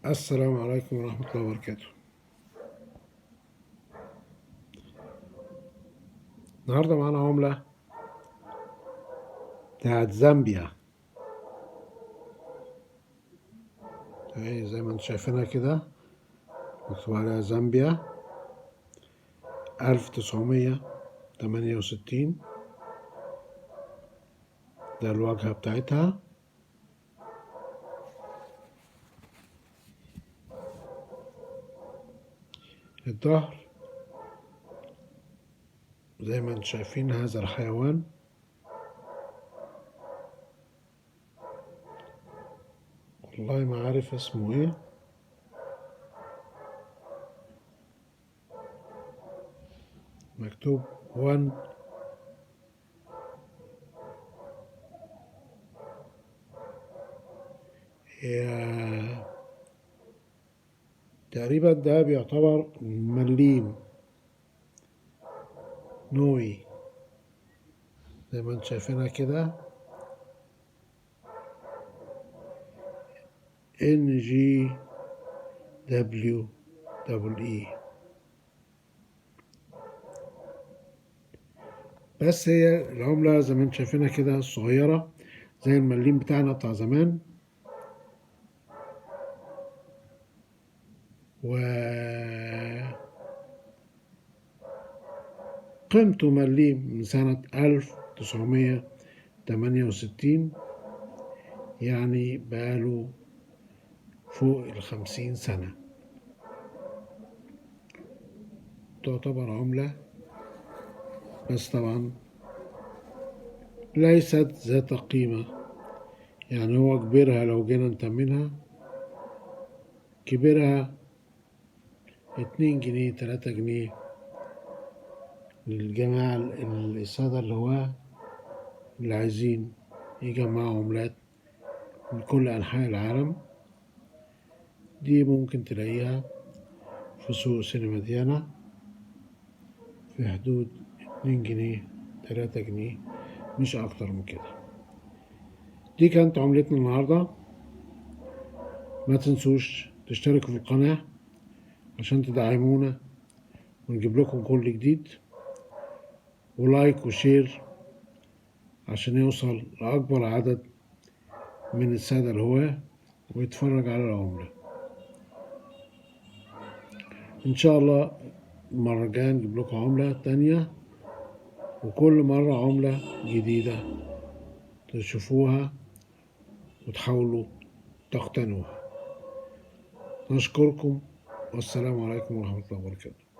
السلام عليكم ورحمة الله وبركاته. النهاردة معانا عملة بتاعت زامبيا، اهي زي ما انتم شايفينها كده، مكتوب عليها زامبيا 1968. ده الواجهة بتاعتها. الظهر زي ما انتم شايفين هذا الحيوان، والله ما عارف اسمه ايه، مكتوب 1 تقريبا ده بيعتبر مليم نوي زي ما انتم شايفينها كده، NGWEE. بس هي العملة زي ما انتم شايفينها كده صغيرة زي المليم بتاعنا بتاع زمان، و قيمته مليم من سنة 1968، يعني بقاله فوق 50 سنة. تعتبر عملة بس طبعا ليست ذات قيمة، يعني هو كبيرها لو جينا نتمنها كبيرها 2 جنيه 3 جنيه للجماعة السادة اللي هو اللي عايزين يجمعوا عملات من كل أنحاء العالم. دي ممكن تلاقيها في سوق سينما ديانا في حدود 2 جنيه 3 جنيه، مش أكتر من كده. دي كانت عملتنا النهاردة. ما تنسوش تشتركوا في القناة عشان تدعمونا ونجيب لكم كل جديد، و like و share عشان يوصل لأكبر عدد من السادة الهواة ويتفرج على العملة. إن شاء الله المرة الجاية نجيب لكم عملة تانية، وكل مرة عملة جديدة تشوفوها وتحاولوا تقتنوها. نشكركم والسلام عليكم ورحمة الله وبركاته.